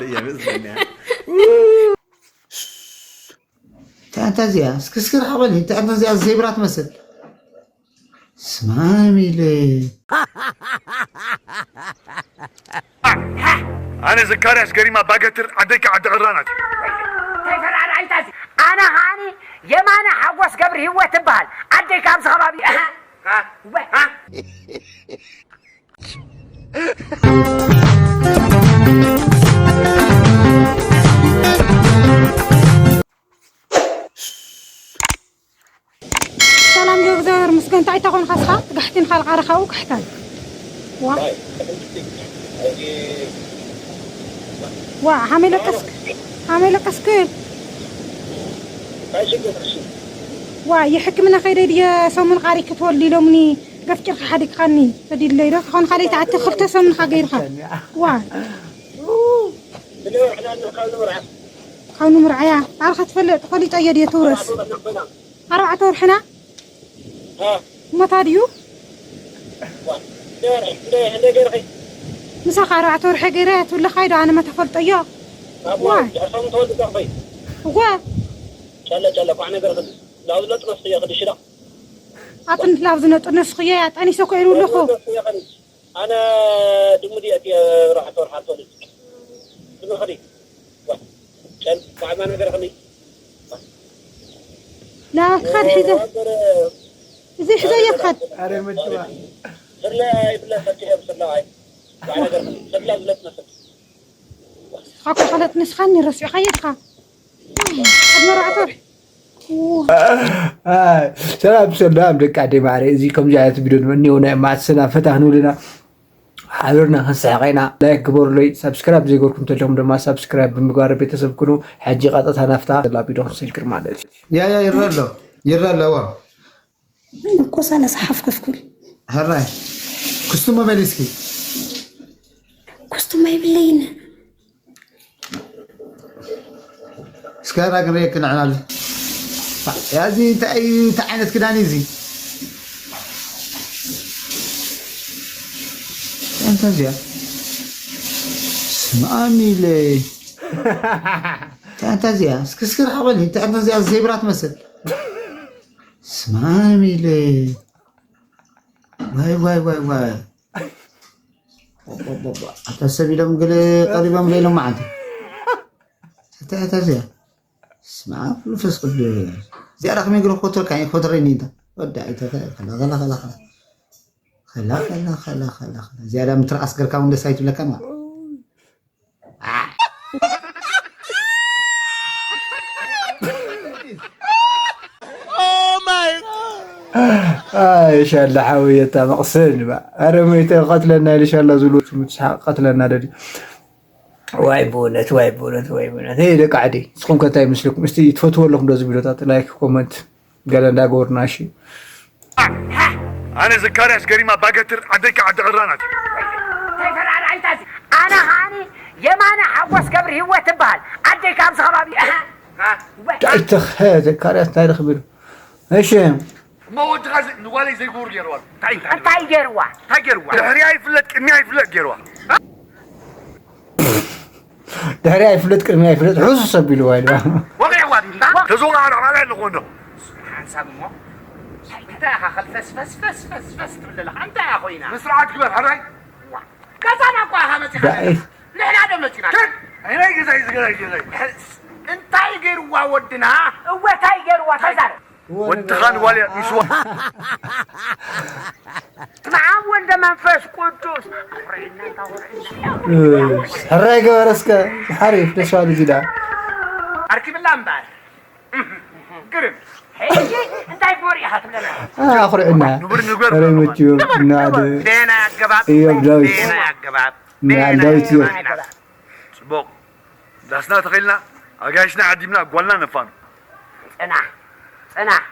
እያ መስለኒ። እንታይ ኣንታ እዚኣ? እስኪ፣ እስኪ ርሓቕ በሊ። እንታይ ኣንታ እዚኣ? ዜብራ ትመስል። ስማም ኢለ። ኣነ ዘካርያስ ገሪማ ባገትር፣ ዓደይ ከዓ ዓዲ ዕራናት። ተፈራራይታ እዚ። ኣነ ኸዓኒ የማነ ሓጎስ ገብሪ ህይወት እበሃል። ዓደይ ካብ እዚ ከባቢ። ሃ? ወ- ሃ? ሰላም ዶ እግዚኣብሔር ምስገን። እንታይ ተኾንካ እስኻ? ጋሕቲን ካልቃረኻኡ ክሕተል። ዋ። ዋ፣ ሃመይ ለቀስክ? ሃመይ ለቀስክ? ዋ፣ የሕክምና ከይደ ድየ ሰሙን ቃሪ ክትወልድ ኢሎምኒ ገፍጭርካ ሓዲግካኒ። ተዲለይ ዶ? ተኾን ካልኣይ ተኣቲ ክልተ ሰሙን ካ ገይርካ። ዋ። ካብ ንምርዓያ ባዕልኻ ትፈልጥ፣ ፈሊጠዮ ድየ ትውረስ? ኣርባዕተ ወርሕና? ሞታ ድዩ? ምሳኻ ኣርባዕተ ወርሒ ገይረ ትብለኻይ ዶ ኣነ መተፈልጠዮ? ዋይ። እወ። ጨለ፣ ጨለ፣ ኳዕ ነገር ኽድ-፣ ላብ ዝለጥነስ እየ ኽድሽ ኢላ። ኣጥንት ላብ ዝነጥነስኽዮ እያ ጠኒሰ እኮ ኢሉ ኣለኹ። ላብ ዝለጥነስ እየ ኽድሽ። ኣነ ድሙ ድየ እቲ ራሕቶ ራሕቶ ልጅ። ድሙ ኽዲ። ዋ፣ ጨል፣ ኳዕማ ነገር ኽዲ። ላ፣ ክኸድ ሒዘ። ወገረ፣ እዚ ሒዘ እየ ክኸድ። ኣረ፣ ምጭዋ። ስለ ይብለ ፈትሐ፣ ስለ ኣይ። ኳዕ ነገር ኽዲ። ስለ ዝለጥነስ። ኻኮ ኸለት ንስኻኒ ረሲዕኻዮ ድኻ? ቅድሚ ኣርባዕተ ወርሒ። ኣይ፣ ሰላም ሰላም ደቂ ዓደይ ማዕረ፣ እዚ ከምዚ ዓይነት ቪድዮ ንመኒ እውን ናይ ማዕት ሰላም ፈታ ክንብልና ሓቢርና ክንስሕቕ ኢና። ላይክ ግበሩለይ፣ ሳብስክራይብ ዘይገርኩም እንተለኹም ድማ ሳብስክራይብ ብምግባር ቤተሰብ ኩኑ። ሕጂ ቀጥታ ናፍታ ዘላ ቪድዮ ክንሰግር ማለት እዩ። ያ፣ ያ፣ ይረአ ኣሎ፣ ይረአ ኣሎ፣ እዋ። እኮ ሰላሳ ሓፍ ከፍኩል። ሕራይ፣ ኩስቱሞ በሊ እስኪ። ኩስቱሞ የብለይን። እስከ ራግሬ ክንዕላል። ያዚ እንታይ፣ እንታይ ዓይነት ክዳን እዩ እዚ? እንታይ እዚኣ? ስማም ኢለ። እንታይ፣ እንታይ እዚኣ? እስኪ፣ እስኪ ርሓቕ በሊ። እንታይ፣ እንታይ እዚኣ? ዜብራ ትመስል። ስማም ኢለ። ዋይ፣ ዋይ፣ ዋይ፣ ዋይ። ኣታ ሰብ ኢሎም ገለ ቀሪቦም ገ ኢሎም መዓልቲ። ኣታ፣ ኣታ እዚኣ። ስመ ኣብ መንፈስ ቅዱስ። እዚኣ ዳኣ ከመይ ገይሩ ክፈትወልካ? ኣይፈትረኒ እንታ። ወዲ ኣይተ-፣ ከላ፣ ከላ፣ ከላ፣ ከላ። ከላ፣ ከላ፣ ከላ፣ ከላ፣ ከላ። እዚኣ ዳኣ ምትርኣስ ገርካ እውን ደስ ኣይትብለካን እያ። ኣይ፣ ሻላ ሓውየታ መቕሰን ባ። ኣረ መይተ ቀትለና ኢሉ ሻላ ዝብሉ ምትስሓቕ ቀትለና ደልዩ። ዋይ ብእውነት፣ ዋይ ብእውነት፣ ዋይ ብእውነት። ሄይ ደቂ ዓዲ፣ ንስኹም ከ እንታይ ይመስለኩም? እስቲ ትፈትዎ ኣለኹም ዶ ዝብሎታት? ላይክ፣ ኮመንት፣ ገለ እንዳገበሩና እሺ። ኣነ ዘካርያስ ገሪማ ባገትር ዓደይ ከዓ ዓዲ ዕራናት። ተፈራራይታ እዚ። ኣነ ኸዓኒ የማነ ሓጎስ ገብሪ ህይወት እበሃል። ዓደይ ካብ እዚ ከባቢ። እንታይ ተኸ ዘካርያስ እንታይ ረኽቢ ኢሉ? እሺ። እሞ ወድኻ ዘ-፣ ንጓለይ ዘይገብሩ ገይርዋ። እንታይ፣ እንታይ እንታይ ገይርዋ? እንታይ ገይርዋ? ድሕሪያ ይፍለጥ፣ ቅድሚያ ይፍለጥ ገይርዋ። ድሕሪያ ይፍለጥ፣ ቅድሚያ ይፍለጥ፣ ሕሱስ ኣቢልዋ ኢልዋ። ወቒዕዋ ድዩ? ተዘውራ ዓለቕ ዓለቕ ኣለኹ እንዶ። ሓንሳብ እሞ። እንታይ ኢኻ ኸልፈስፈስፈስፈስፈስ ትብል ዘለኻ? እንታይ ኢኻ ኮይና? ብስርዓት ግበር፣ ሕራይ። ዋ፣ ገዛና እኮ ኢኻ መጺኻ ዳኢ። ዘለኻ። ንሕና ዶ መጺና? ሸት! ኣይ፣ ናይ ገዛይ፣ ገዛይ፣ ገዛይ። እንታይ ገይርዋ ወድና? እወ፣ እንታይ ገይርዋ? ተዛረብ። ወድኻ ንጓል እያ፣ ይስዋ። ንዓብ ወልደ መንፈስ ቅዱስ። ኣኹርዕና፣ እንታ ኣኹርዕና። ሕራይ ገበረ እስከ፣ ሓሪፍ፣ ደስ በሃሊ ዚዳ። ኣርኪብላ እምበኣር። ግርም። ሕጂ እንታይ ግበር ኢኻ ትብለና? ኣ፣ ኣኹርዕና። ንቡር ንግበር። ኧረ ምችው፣ እናደ። በየናይ ኣገባብ? እዮም ዳዊት። በየናይ ኣገባብ? እና በየናይ ዳዊት እዮም። ኣገባብ ኢና? ጽቡቕ። ዳስና ተኸልና፣ ኣጋይሽና ዓዲምና፣ ጓልና ነፋኑ። ጽናሕ፣ ጽናሕ።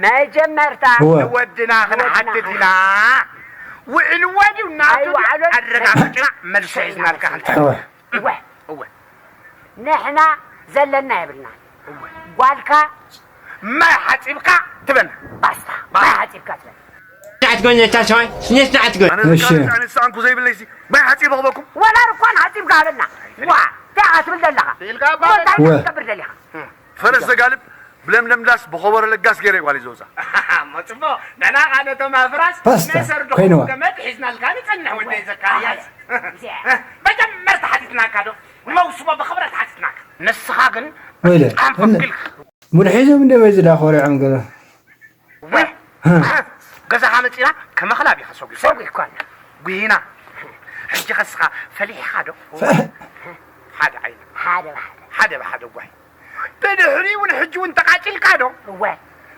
መጀመርታ እወ። ንወድና ክንሓትት ኢና። ውዕልዎ ድዩ ናቱ ድዩ ኣይወዓሎን። ኣረጋጊጽና መልሲ ሒዝናልካ ክንተ-፣ እወ። እወ። እወ። ንሕና ዘለና የብልና። እወ። ጓልካ ማይ ሓጺብካ ትበና። ባስታ። ማይ ሓጺብካ ትበና። ንዓት ጎኝ እታ ሰማይ፣ ስኔት ንዓት ጎኝ። ኣነ እሺ። ዘካሪ ኣነ ዝሰኣንኩ ዘይብለይሲ፣ ማይ ሓጺበ ክበኩም? ወላ ርኳን ሓጺብካ ሃበና። ዋ፣ እንታይ ትብል ዘለኻ? ኢልካ እባ። ወዛ ወ- ትገብር ደሊኻ? ፈረስ ዘጋልብ ብለምለም ዳስ ብኸበሮ ለጋስ ገይረ ጓል ይዘውዛ። መፅፎ፣ ንሕና ኸዓ ነቶም ኣፍራስ ፓስታ ናይ ሰርዶ ኮይንዋ። ገመድ ሒዝናልካ ንፀንሕ ወደይ ዘካርያስ። መጀመርታ ሓቲትናካ ዶ? ንመውስቦ ብኽብረት ሓቲትናካ። ንስኻ ግን ወይለ፣ ብጣዕሚ ፈኪልካ። ሙድ ሒዞም እንደ በዚ ዳ ኮሪዖም ገለ። ወይ፣ ገዛኻ መፂና ከመኽላብ ኢኻ ሰጉ። ሰጉ ይኳን። ጉሂና። ሕጂ ኸስኻ ፈሊሕኻ ዶ? ፈ- ሓደ ዓይኒ። ሓደ ብሓደ። ሓደ ብሓደ ጓይ። ብድሕሪ እውን ሕጂ እውን ተቓፂልካ ዶ? እወ።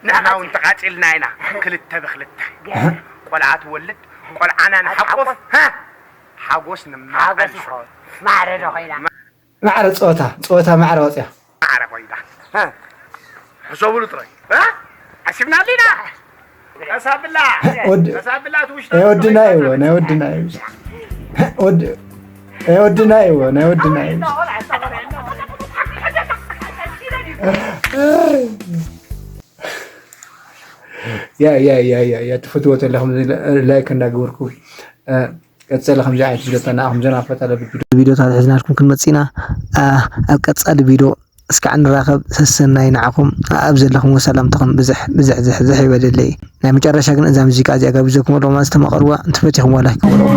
ንሕና እውን ተቓፂልና ኢና። ክልተ ብክልተ። ገ- ቆልዓ ትወልድ፣ ቆልዓና ንሓቁፍ። ሓቁፍ። ሃ? ሓጎስ ንማዓል። ሓጎስ ይኸውን። ማዕረ ዶ ኮይና? ማዕረ ጸወታ፣ ጸወታ ማዕረ ወጽያ። ማዕረ ኮይና። ሃ? ሕሰቡሉ ጥራይ። ሃ? ዓሲብና ኣሊና። ቀሳብላ። ወድ-፣ ቀሳብላ ትውሽጣ ናይ ወድና ጥራይ እዎ፣ ናይ ወድና እዎ። ወድ-፣ ናይ ወድና እዎ፣ ናይ ወድና እዎ። ያ፣ ያ፣ ያ፣ ያ፣ ያ፣ ትፈትዎ ተለኹም ላይክ እንዳገበርኩ፣ እ፣ ቀጸለ ከምዚ ዓይነት ቪዲዮታት ንዓኹም ዘና ፈታ ለብል ቪዲዮ፣ ቪዲዮታት ሒዝናልኩም ክንመጽእ ኢና። እ፣ ኣብ ቀጻሊ ቪዲዮ እስካዕ ንራኸብ። ሰሰናይ ንዓኹም። ኣብ ዘለኹምዎ ሰላምታኹም ብዝሕ፣ ብዝሕ፣ ዝሕ፣ ዝሕ ይበለለይ። ናይ መጨረሻ ግን እዛ ሙዚቃ እዚኣ ጋቢዘኩም ኣለኹ ማለት ዝተመቐርዋ፣ እንተፈቲኹምዋ ላይክ ግበርዎ።